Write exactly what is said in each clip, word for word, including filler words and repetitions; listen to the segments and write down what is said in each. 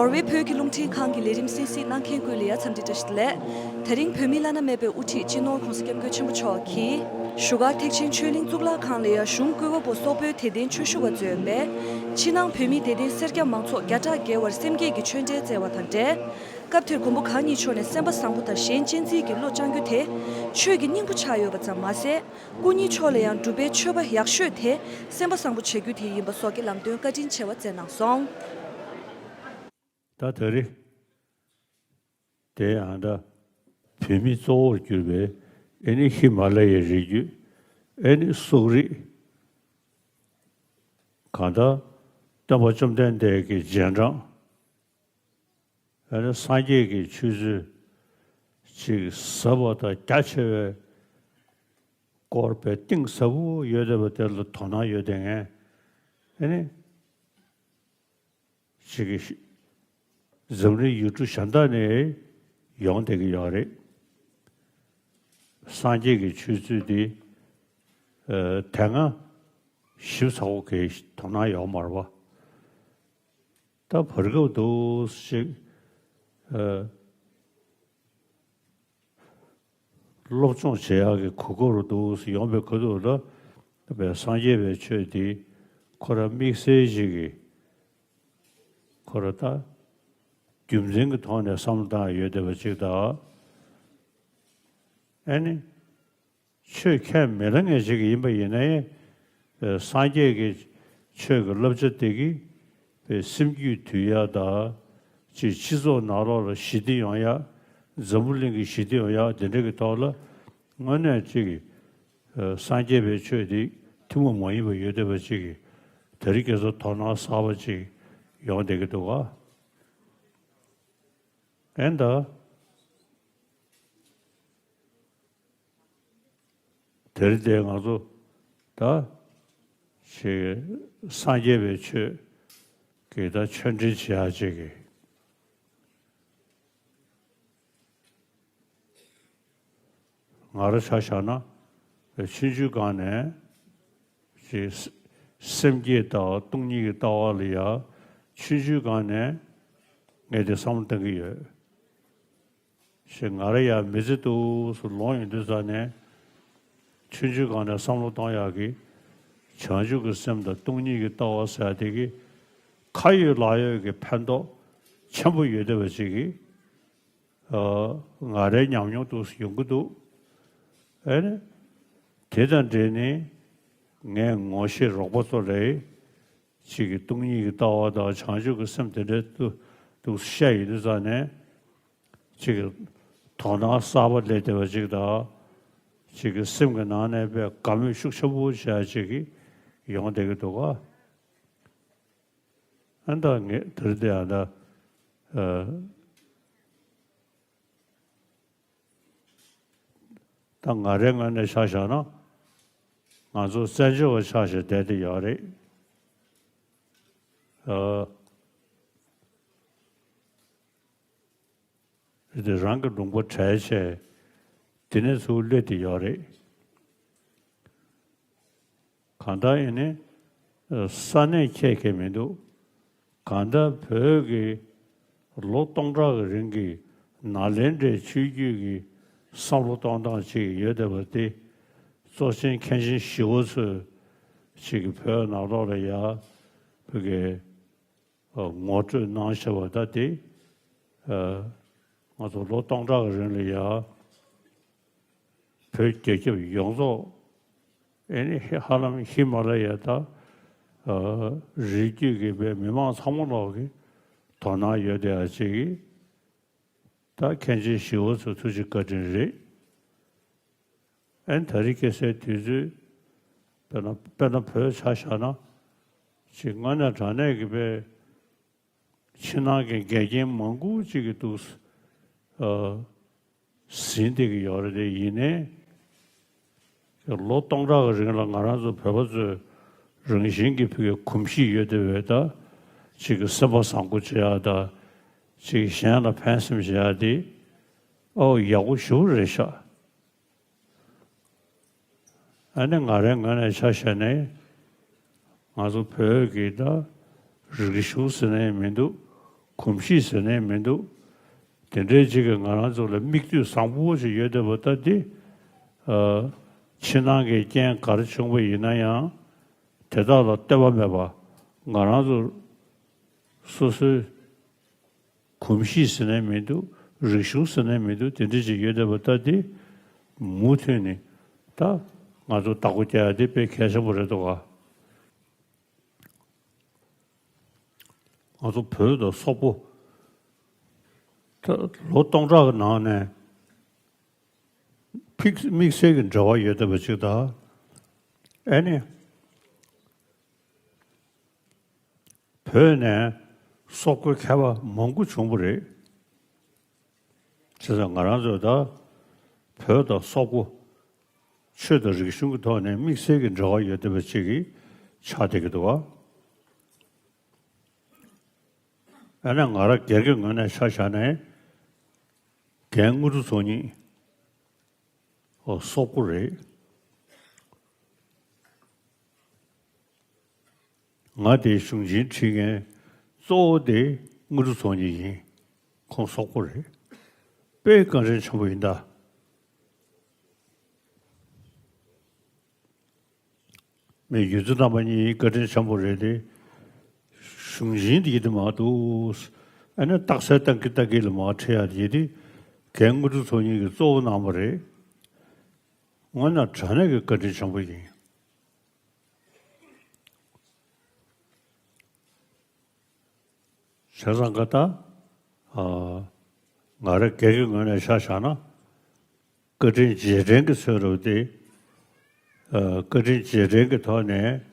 ནོར་ཝེ་བོད་ཀྱི་རླུང་འཕྲིན་ཁང་གི་ལས་རིམ་གསན་གཟིགས་གནང་མཁན་ཀུན་ལ་ཡ་འཚམས་འདྲི་བཀྲ་ཤིས་བདེ་ལེགས། དེ་རིང་བོད་མིའི་བླ་ན་མེད་པའི་དབུ་ཁྲིད་སྤྱི་ནོར་༧གོང་ས་༧སྐྱབས་མགོན་ཆེན་པོ་མཆོག་གིས་བཞུགས་སྒར་ཐེག་ཆེན་ཆོས་གླིང་གཙུག་ལག་ཁང་ལ་ཡ་གཞུང་བཀོད་པ་པོ་སོག་པོའི་དད་ལྡན་ཆོས་ཞུ་བ་གཙོས་པའི་ཕྱི་ནང་བོད་མིའི་དད་ལྡན་སེར་སྐྱ་མང་ཚོགས་བརྒྱ་ཕྲག་བརྒལ་བར་སེམས་བསྐྱེད་ཀྱི་ཆོས་འབྲེལ་སྩལ་བ་དང་འབྲེལ། སྐབས་དེར་མགོན་པོ་གང་ཉིད་མཆོག་ནས་སེམས་པ་བཟང་པོ་དང་གཞན་གཅེས་འཛིན་གྱི་བློ་བཅངས་རྒྱུ་དེ་ཆོས་ཀྱི་སྙིང་པོ་ཆགས་ཡོད་པ་ཙམ་མ་ཟད། སྐུ་ཉིད་མཆོག་ལ་ཡང་སྒྲུབ་པའི་མཆོད་པ་ཡག་ཤོས་དེ་སེམས་པ་བཟང་པོ་བྱ་རྒྱུ་དེ་ཡིན་པ་སོགས་ཀྱི་ལམ་སྟོན་བཀའ་དྲིན་ཆེ་བ་སྩལ་གནང་སོང་། ད་དེ་རིང་དེ་ཡང་ད་བོད་མི་གཙོ་བོར་གྱུར་པའི་ཨེ་ནི་ཧི་མ་ལ་ཡའི་རི་རྒྱུད། ཨེ་ནི་སོག་རིགས། གང་ལྟར་སྟོན་པ་བཅོམ་ལྡན་འདས་ཀྱི་རྗེས་འབྲང་། ཨ་ནི་སངས་རྒྱས་ཀྱི་ཆོས་ཚུལ་ཅིག་ཟབ་པ་དང་རྒྱ་ཆེ་བའི་སྐོར་དཔེ་གཏིང་ཟབ་པོ་ཡོད་བསྡད་པ་དེ་ལ་དོ་སྣང་ཡོད་བསྡད་མཁན་ཨ་ནི་ཅིག་གི་འཛམ་གླིང་ཡུལ་གྲུ་གཞན་དག་ནས་ཡོང་བསྡད་ཀྱི་ཡོད་རེད། སངས་རྒྱས་ཀྱི་ཆོས་ཚུལ་འདི་ཨ་དེ་སྔ་ཞིབ་ཚགས་པོ་གི་དོ་སྣང་ཡོད་མ་རེད་པ། ད་བར་སྐབས་འདུག་ཅིག་ཨ་སློབ་སྦྱོང་བྱེད་ཡག་གི་གོ་སྐབས་རུ་འདུག་ཡོང་པའི་ཁ་ཐུག་ལ་བའི་སངས་རྒྱས་པའི་ཆོས་འདི་ཁོ་ར་དམིགས་བསལ་ཞིག་གི་ཁོ་ར་ད་རྒྱུ་མཚན་གྱི་ཐོག་ནས་བསམ་བློ་བཏང་ཡ་ཡོད་བསྡད་པ་ཅིག་དང་། ཨ་ནི། ཆོས་ཁས་མི་ལེན་མཁན་ཞིག་ཡིན་པ་ཡིན་ནའི། སངས་རྒྱས་ཀྱི་ཆོས་ཀྱི་བསླབ་བྱ་དེ་གིས་སེམས་རྒྱུད་དུལ་ཡག་དང་། ཅིག་སྤྱི་ཚོགས་ནང་ལོགས་ལ་ཞི་བདེ་ཡོང་ཡག་འཛམ་བུ་གླིང་གི་ཞི་བདེ་ཡོང་ཡག་དེ་འདྲ་གི་ཐོག་ལ་དངོས་གནས་ཅིག་སངས་རྒྱས་པའི་ཆོས་དེ་ཐུན་མོང་མ་ཡིན་པ་ཡོད་བསྡད་པ་ཅིག་གིས་དེ་རིང་ཁ་སང་དོ་སྣང་གསར་པ་ཅིག་ཡོང་བསྡད་ཀྱི་འདུག་ག་ཨེ་ད། དེར་བརྟེན་ང་ཚོ་ད་ཅིག་སངས་རྒྱས་པའི་ཆོས་ཀྱི་ད་ཆོས་འབྲེལ་བྱེད་ཡག་ཅིག་གི་ང་རང་ཆ་བཞག་ན་ཆུང་ཆུང་སྒང་ནས་ཅིག་སེམས་བསྐྱེད་དང་སྟོང་ཉིད་ཀྱི་ལྟ་བ་ལ་ཡ་ཆུང་ཆུང་སྒང་ནས་ངས་དེ་བསམ་བློ་གཏོང་གི་ཡོད། ཞེས་ང་རང་ཡང་མི་ཚེ་འདུག་སེ་ལོངས་ཡོང་དུས་ཙ་ནས། ཆུང་ཆུང་སྒང་ནས་བསམ་བློ་གཏོང་ཡག་གི་བྱང་ཆུབ་ཀྱི་སེམས་དང་སྟོང་ཉིད་ཀྱི་ལྟ་བ་ཟེར་ཡག་དེ་གི་ཁ་ཡོད་ལག་ཡོད་ཀྱི་ཕན་ཐོགས་ཆེན་པོ་ཡོད་བསྡད་པ་ཅིག་གི་ཨ་ང་རའི་ཉམས་མྱོང་འདུག་སེ་ཡོང་གི་འདུག་ཨེ་ནི། དེ་དང་འབྲེལ་ནས་ངས་ངོ་ཤེས་རོགས་པ་ཚོ་ལ་ཅིག་གི་སྟོང་ཉིད་ཀྱི་ལྟ་བ་དང་བྱང་ཆུབ་ཀྱི་སེམས་དེ་འདྲའི་འདུག་སེ་བཤད་ཡོང་དུས་ཙ་ནས། ཅིག་གི་དོ་སྣང་གསར་པ་སླེབས་བསྡད་པ་ཅིག་དང་། ཅིག་གི་སེམས་ཀྱི་ནང་ནས་དཔེ་དགའ་མོས་ཤུགས་ཆེན་པོ་བྱེད་ཡག་ཅིག་གི་ཡོང་བསྡད་ཀྱི་འདུག་ག་ཨ་ད་ངས་དེར་བལྟས་ཡང་ད། ཨ། ད་ང་རའི་ངོས་ནས་ཆ་བཞག་ན། ང་ཚོ་བཙན་བྱོལ་བ་ཆགས་བྱས་བསྡད་དེ་ཡོད་རེད། ཨ། རེད་དེ་རང་གི་ལུང་པ་བྲལ་བྱས་དེ་ནས་ཚུར་སླེབས་དེ་ཡོད་རེད། གང་ལྟར་ཡིན་ནའི་ས་གནས་ཁྱད་ཁྱད་མི་འདུག་གང་ལྟར་བོད་ཀྱི་ལོ་སྟོང་ཕྲག་གི་རིང་གི་ནཱ་ལེནྡྲའི་ཆོས་བརྒྱུད་ཀྱི་བསམ་བློ་གཏོང་སྟངས་ཅིག་ཡོད་བསྡད་པ་དེ། གཙོ་ཆེན་མཁན་ཆེན་ཞི་བ་འཚོས་ཅིག་གིས་བོད་ནང་ལོགས་ལ་ཡ་བོད་ཀྱི་ངོ་སྤྲོད་གནང་བཞག་པ་ད་དེ། ཨ། ང་ཚོ་ལོ་སྟོང་ཕྲག་གི་རིང་ལ་ཡ་བོད་རྒྱལ་ཁབ་ཡོངས་རྫོགས་ཨེ་ནི་ཧ་ལམ་ཧི་མ་ལ་ཡ་དང་། ཨ། རི་རྒྱུད་ཀྱི་བོད་མི་མང་ཚང་མ་ལོག་གི་དོ་སྣང་ཡོད་བསྡད་ཡག་ཅིག་གི་ད་མཁན་ཆེན་ཞི་བ་འཚོ་ཐུགས་རྗེ་བཀའ་དྲིན་རེད། ཨན་ད་རེས་ཁ་སང་དུས་ཚོད་དཔེར་ན་དཔེར་ན་བོད་ཆ་བཞག་ན་ཅིག་དངོས་གནས་དྲང་གནས་ཀྱི་དཔེ་ཕྱི་ནང་གི་འགལ་རྐྱེན་མང་པོ་ཅིག་གི་འདུག་ཨ། ཟིན་བསྡད་ཀྱི་ཡོད་རེད་དེ་ཡིན་ནའི། ལོ་སྟོང་ཕྲག་གི་རིང་ལ་ང་རང་ཚོ་བོད་པ་ཚོས་རང་བཞིན་གྱི་ཕ་གི་གོམས་གཤིས་ཡོད་བསྡད་པའི་ད་ཅིག་གི་སེམས་པ་བཟང་པོ་བྱེད་ཡག་དང་། ཅིག་གཞན་ལ་ཕན་སེམས་བྱེད་ཡག་དེ་ཨོ་ཡག་པོ་ཞེ་པོ་རེད་ཤག་ཨ་ནི་ང་རའི་ངོས་ནས་ཆ་བཞག་ནས་ང་ཚོ་བོད་ཀྱི་ད་རིག་གཞུང་ཟེར་ནའི་མི་འདུག་གོམས་གཤིས་ཟེར་ནས་མི་འདུག་དེ་འདྲའི་ཅིག་གིས་ང་རང་ཚོ་ལ་མིག་ལྟོས་བཟང་པོ་ཞིག་ཡོད་བསྡད་པ་ད་འདི། ཨ། ཕྱི་ནང་གི་རྐྱེན་ག་རེ་བྱུང་བ་ཡིན་ན་ཡང་། དེ་དག་ལ་ལྟོས་པ་མེད་པ། ང་རང་ཚོ་སོ་སོའི་གོམས་གཤིས་ཟེར་ནས་མི་འདུག་རིག་གཞུང་ཟེར་ནས་མི་འདུག་དེ་འདྲ་ཅིག་ཡོད་བསྡད་པ་ད་འདི། མུ་མཐུད་ནས་ད་ང་ཚོ་བདག་པོ་རྒྱག་ཡ་དེ་དཔེ་གལ་ཆེན་པོ་རེད་འདུག་ག་ང་ཚོ་བོད་དང་སོག་པོ། ད་ལོ་སྟོང་ཕྲག་གི་ནང་ནས་ཕིག་དམིགས་བསལ་གྱི་འབྲེལ་བ་ཡོད་བསྡད་པ་ཅིག་དང་། ཨེ་ནི། བོད་ནས་སོག་པོའི་མཁས་པ་མང་པོ་བྱུང་བ་རེད། བྱས་ཙང་ང་རང་ཚོས་ད་བོད་དང་སོག་པོ་ཆོས་དང་རིག་གཞུང་གི་ཐོག་ནས་དམིགས་བསལ་གྱི་འབྲེལ་བ་ཡོད་བསྡད་པ་ཅིག་གི་ཆགས་བསྡད་ཀྱི་འདུག་ག་ཨ་ནི་ང་རང་སྒེར་གྱི་ངོས་ནས་ཆ་བཞག་ནས་རྒན་དངོས་གྲུབ་ཚོགས་གཉིས། ཨོ་སོག་པོ་རེད། ང་དེའི་གཞུང་ཆེན་ཁྲིད་མཁན་གཙོ་བོ་དེ་དངོས་གྲུབ་ཚོགས་གཉིས་ཡིན། ཁོང་སོག་པོ་རེད། དཔེ་བཀའ་དྲིན་ཆེན་པོ་ཡིན་ད། མི་ཡུལ་དུ་བཏང་པ་གཉིས་བཀའ་དྲིན་ཆེན་པོ་རེད་དེ། གཞུང་ཆེན་དེ་ཡིན་དུ་མ་འདུག་ཨ་ནི་རྟགས་གསལ་བཏང་གི་བཏང་གི་ལ་མ་ཁྲིད་ཡ་དེ་ཡིན་དེ། རྒན་དངོས་གྲུབ་ཚོགས་གཉིས་ཀྱིས་གཙོ་བོ་གནང་བ་རེད། དངོས་གནས་དྲང་གནས་ཀྱི་བཀའ་དྲིན་ཆེན་པོ་ཡིན། བྱས་ཙང་ཀ་ད། ཨ། ང་རང་སྒེར་གྱི་ངོས་ནས་ཆ་བཞག་ན། བཀའ་དྲིན་རྗེས་དྲན་གྱི་ཚོད་རུ་དེ། ཨ། བཀའ་དྲིན་རྗེས་དྲན་གྱི་ཐོག་ནས་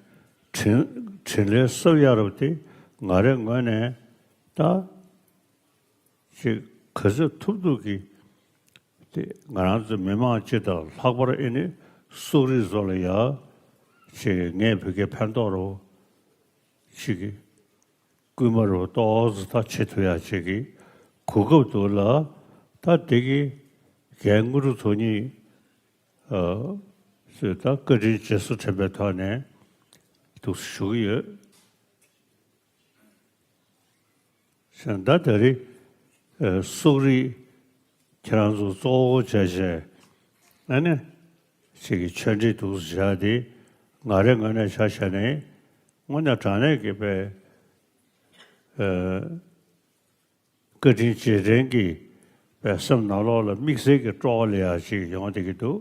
དྲིན་དྲིན་ལན་གསབ་ཡ་རུ་དེ་ང་རའི་ངོས་ནས་ད་ཅིག་ག་ཚོད་ཐུབ་ཐུབ་ཀྱིས་དེ་ང་རང་ཚོ་མི་མང་སྤྱི་དང་ལྷག་པར་ཨེ་ནི་སོག་རིགས་ཚོ་ལ་ཡ་ཅིག་ངས་བོད་སྐད་ཕན་ཐོགས་རུ་ཅིག་གི་སྐུལ་མ་རུ་ཏོག་ཙམ་ད་བྱེད་ཐུབ་ཡ་ཅིག་གི་གོ་སྐབས་འདུག་ལ། ད་དེ་གི་རྒན་དངོས་གྲུབ་ཚོགས་གཉིས། ཨ། ཚོས་ད་བཀའ་དྲིན་རྗེས་སུ་དྲན་པའི་ཐོག་ནས་འདུག་ཞུ་གི་ཡོད། ཟེར་ད་ད་རེས། ཨ། སོག་རིགས་ཁྱེད་རང་ཚོ་གཙོ་བོ་བྱས་བྱས་ཨ་ནི་ཅིག་གི་ཆོས་འབྲེལ་འདུག་བྱས་ཏེ་ང་རའི་ངོས་ནས་ཆ་བཞག་ནས་དངོས་གནས་དྲང་གནས་ཀྱི་དཔེ། ཨ། བཀའ་དྲིན་རྗེས་དྲན་གྱི་དཔེ་སེམས་ནང་ལོགས་ལ་དམིགས་བསལ་གྱི་སྤྲོ་བ་ལ་ཡ་ཅིག་ཡོང་བསྡད་ཀྱི་འདུག་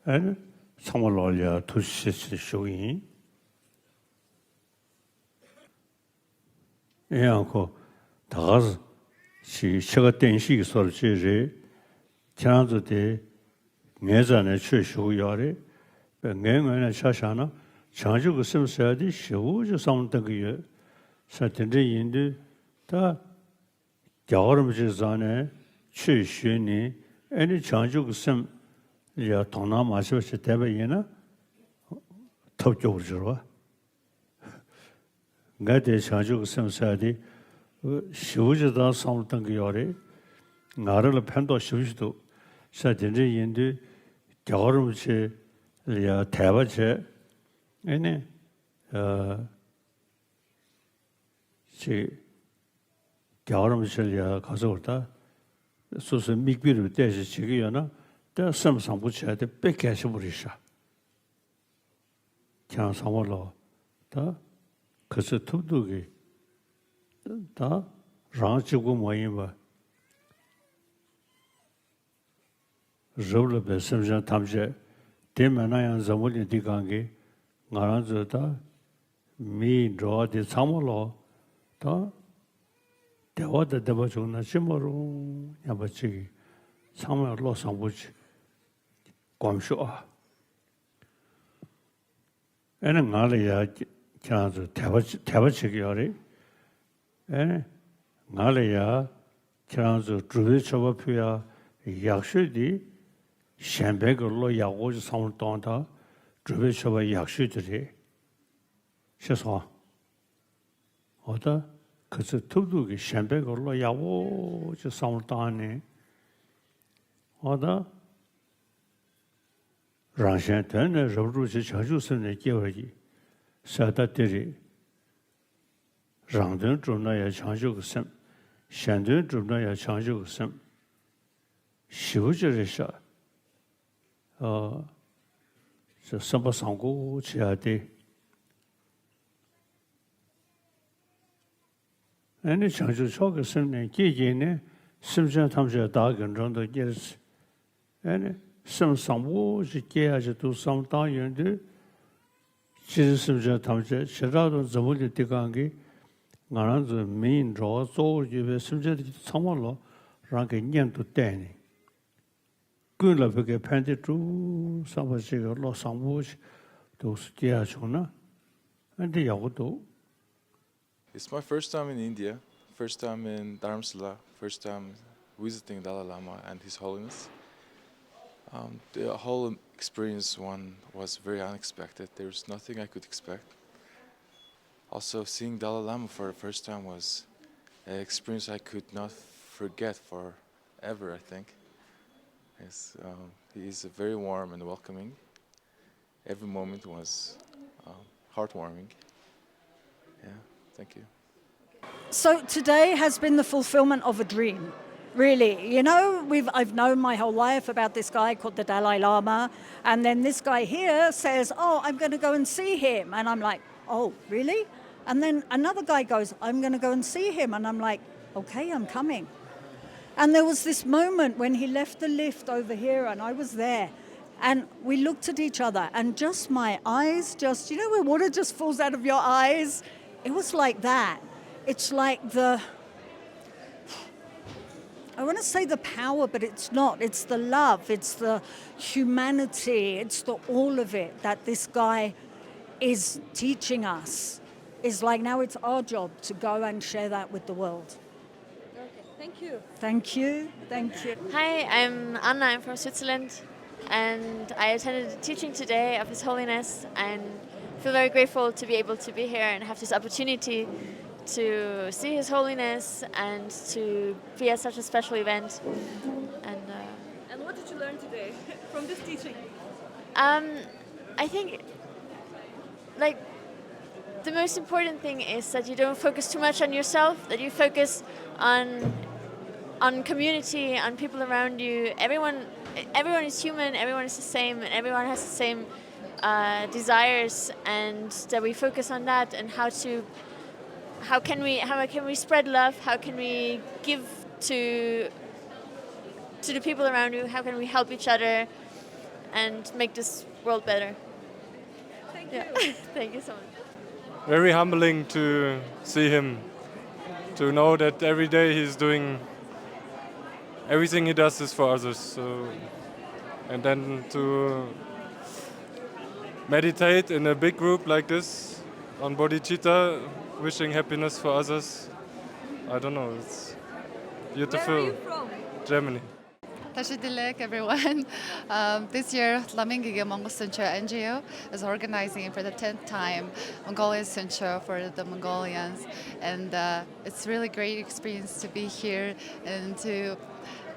ཨ་ནི་ཚང་མ་ལོག་ལ་ཡ་ཐུགས་རྗེ་ཆེ་ཞུ་གི་ཡིན། ཡིན་ཡང་ཁོ་ད་ག་ཅིག་ཕྱེད་ཀ་བསྟན་བཤིག་གི་བཟོ་འདྲ་ཅིག་རེད། ཁྱེད་རང་ཚོ་དེ་ངའི་རྩ་ནས་ཆོས་ཞུ་གི་ཡོད་རེད། དཔེ་ངའི་ངོས་ནས་ཆ་བཞག་ན་བྱང་ཆུབ་ཀྱི་སེམས་ཟེར་ཡ་དེ་ཞེ་པོ་ཅིག་བསམ་བློ་གཏོང་གི་ཡོད། ས་དེ་འདྲ་ཡིན་དུས་ད། རྒྱལ་བ་རིན་པོ་ཆེའི་རྩ་ནས་ཆོས་ཞུས་ནས་ཨེ་ནི་བྱང་ཆུབ་ཀྱི་སེམས་ལ་ཡང་དོ་སྣང་མ་བྱས་པ་ཞིག་བསྡད་པ་ཡིན་ན་ཐབས་སྐྱོ་བོར་འགྱུར་བ། ངས་དེ་བྱང་ཆུབ་ཀྱི་སེམས་ཟེར་ཡ་དེ་ཞེ་པོ་ཅིག་ད་བསམ་བློ་གཏོང་གི་ཡོད་རེད། ང་རང་ལ་ཕན་ཐོགས་ཞེ་པོ་ཅིག་འདུག་ས་དེ་འདྲ་ཡིན་དུས་རྒྱལ་བ་རིན་པོ་ཆེ་ལ་ཡང་དད་པ་བྱས་ཨེ་ནི། ཨ། ཅིག་རྒྱལ་བ་རིན་པོ་ཆེ་ལ་ཡང་ག་ཚོད་བར་ད་སོ་སོའི་མིག་དཔེ་རུ་བལྟས་ཤིག་བྱེད་ཀྱི་ཡོད་ན་དེ་སེམས་བཟང་པོ་བྱས་ཏེ་དཔེ་གལ་ཆེན་པོ་རེད་ཤག་ཁྱེད་རང་ཚང་མ་ལོ་ད་ག་ཚོད་ཐུབ་ཐུབ་ཀྱིས་ད་རང་གཅིག་པུ་མ་ཡིན་པ། རབ་ལ་བའི་སེམས་ཅན་ཐམས་ཅད། དེ་མེད་ན་ཡང་འཛམ་བུ་གླིང་འདི་སྒང་གི་ང་རང་ཚོའི་ད་མི་ཡི་འགྲོ་བ་འདི་ཚང་མ་ལོ་ད་བདེ་བ་དང་ལྡན་པ་བྱུང་ན་ཅི་མ་རུང་སྙམ་པ་ཅིག་གིས་ཚང་མས་བློ་བཟང་པོ་ཅིག་སྒོམ་ཤོག་ཨ། ཨེ་ནི་ང་ལ་ཡ་ཁྱེད་རང་ཚོ་དད་པ་དད་པ་བྱེད་ཀྱི་ཡོད་རེད། ཨེ་ནི་ང་ལ་ཡ་ཁྱེད་རང་ཚོ་སྒྲུབ་པའི་མཆོད་པ་ཕུལ་ཡ་ཡག་ཤོས་དེ་གཞན་ཕན་གྱི་བློ་ཡག་པོ་ཅིག་བསམ་བློ་གཏོང་དང་སྒྲུབ་པའི་མཆོད་པ་ཡག་ཤོས་དེ་རེད། ཤེས་སོང་ཨ། འོ་ད་ག་ཚོད་ཐུབ་ཐུབ་ཀྱིས་གཞན་ཕན་གྱི་བློ་ཡག་པོ་ཅིག་བསམ་བློ་བཏང་ནས་འོ་ད། རང་གཞན་དོན་ནི་རབ་བསྒྲུབ་ཕྱིར། བྱང་ཆུབ་སེམས་ནི་བསྐྱེད་པར་བགྱི། ཟེར་ད་དེ་རེད། རང་དོན་བསྒྲུབ་ན་ཡང་བྱང་ཆུབ་ཀྱི་སེམས། གཞན་དོན་བསྒྲུབ་ན་ཡང་བྱང་ཆུབ་ཀྱི་སེམས། ཞེ་པོ་ཅིག་རེད་ཤག་ཨ། ཅེས་སེམས་པ་བཟང་པོ་བྱེད་ཡ་དེ། ཨ་ནི་བྱང་ཆུབ་མཆོག་གི་སེམས་ནི་བསྐྱེད་བགྱིས་ནས། སེམས་ཅན་ཐམས་ཅད་བདག་གིས་མགྲོན་དུ་གཉེར། ཨ་ནི་སེམས་བཟང་པོ་ཞིག་སྐྱེ་ཡ་ཞིག་འདུག་བསམ་བཏང་ཡོང་དུས། སྤྱིར་སེམས་ཅན་ཐམས་ཅད་བྱེ་བྲག་ཏུ་འཛམ་བུ་གླིང་འདི་སྒང་གི་ང་རང་ཚོའི་མིའི་འགྲོ་བ་གཙོ་བོར་གྱུར་པའི་སེམས་ཅན་ཚང་མ་ལོ་རང་གི་གཉེན་དུ་བལྟས་ནས། ཀུན་ལ་བོད་ཀྱི་ཕན་བདེ་སྒྲུབ་བསམ་པ་ཞིག་གི་བློ་བཟང་པོ་ཞིག་འདུག་སེ་སྐྱེ་ཡ་བྱུང་ན་ཨ་འདི་ཡག་པོ་འདུག It's my first time in India, first time in Dharamsala, first time visiting Dalai Lama and His Holiness. Um, the whole experience one was very unexpected. There was nothing I could expect. Also, seeing Dalai Lama for the first time was an experience I could not forget forever, I think. Yes, um, he is very warm and welcoming. Every moment was um, heartwarming. Yeah, thank you. So today has been the fulfillment of a dream, really. You know, we've, I've known my whole life about this guy called the Dalai Lama, and then this guy here says, "Oh, I'm going to go and see him." And I'm like, "Oh, really?" And then another guy goes, "I'm going to go and see him." And I'm like, "Okay, I'm coming." And there was this moment when he left the lift over here, and I was there. And we looked at each other, and just my eyes, just, you know, where water just falls out of your eyes? It was like that. It's like the, I want to say the power, but it's not. It's the love, it's the humanity, it's the all of it that this guy is teaching us. Is like now it's our job to go and share that with the world. Okay, thank you. Thank you. Thank you. Hi, I'm Anna. I'm from Switzerland, and I attended the teaching today of His Holiness and feel very grateful to be able to be here and have this opportunity to see His Holiness and to be at such a special event. And uh, And what did you learn today from this teaching? Um, I think, like, the most important thing is that you don't focus too much on yourself, that you focus on on community, on people around you. Everyone, everyone is human. Everyone is the same, and everyone has the same uh, desires, and that we focus on that and how to how can we how can we spread love? How can we give to to the people around you? How can we help each other and make this world better? Thank you. Thank you so much. Very humbling to see him, to know that every day he's doing everything he does is for others. So, and then to meditate in a big group like this on bodhicitta, wishing happiness for others. I don't know, it's beautiful. Where are you from? Germany. Tashi Dilek, everyone. Um, this year, Lamingige Mongol Center N G O is organizing for the tenth time Mongolian Center for the Mongolians. And uh, it's really great experience to be here and to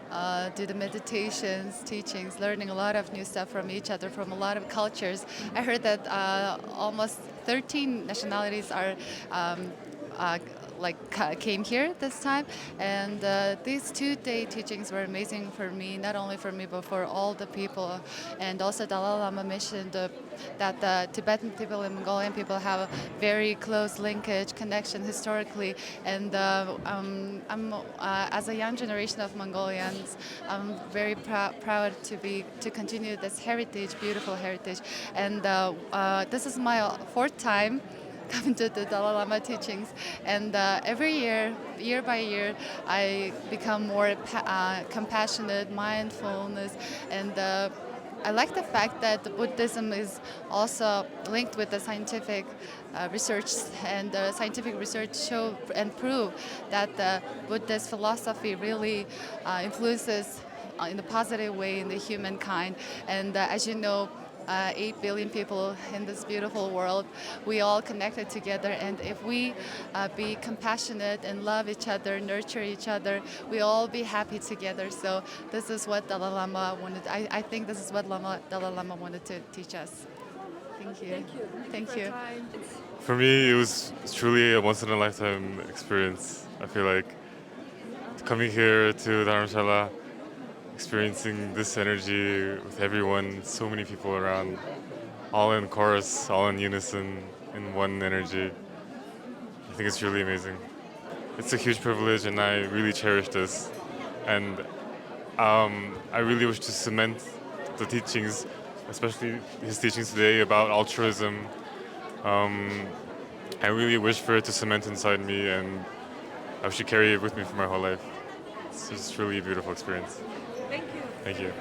uh, do the meditations, teachings, learning a lot of new stuff from each other, from a lot of cultures. I heard that uh, almost thirteen nationalities are um, uh, like ca- came here this time, and uh, these two-day teachings were amazing for me, not only for me but for all the people. And also, Dalai Lama mentioned uh, that the Tibetan people and Mongolian people have a very close linkage, connection historically, and uh, um, I'm uh, as a young generation of Mongolians, I'm very prou- proud to be to continue this heritage, beautiful heritage. And uh, uh, this is my fourth time coming to the Dalai Lama teachings, and uh, every year, year by year, I become more pa- uh, compassionate, mindfulness, and uh, I like the fact that Buddhism is also linked with the scientific uh, research, and uh, scientific research show and prove that the Buddhist philosophy really uh, influences uh, in a positive way in the humankind. And uh, as you know, uh, eight billion people in this beautiful world, we all connected together. And if we uh, be compassionate and love each other, nurture each other, we all be happy together. So this is what Dalai Lama wanted. I, I think this is what Lama, Dalai Lama wanted to teach us. Thank you. Thank you. For me, it was truly a once in a lifetime experience. I feel like coming here to Dharamshala, experiencing this energy with everyone, so many people around, all in chorus, all in unison, in one energy. I think it's really amazing. It's a huge privilege, and I really cherish this. And um, I really wish to cement the teachings, especially his teachings today about altruism. Um, I really wish for it to cement inside me, and I wish to carry it with me for my whole life. It's just really a beautiful experience. Thank you. Thank you.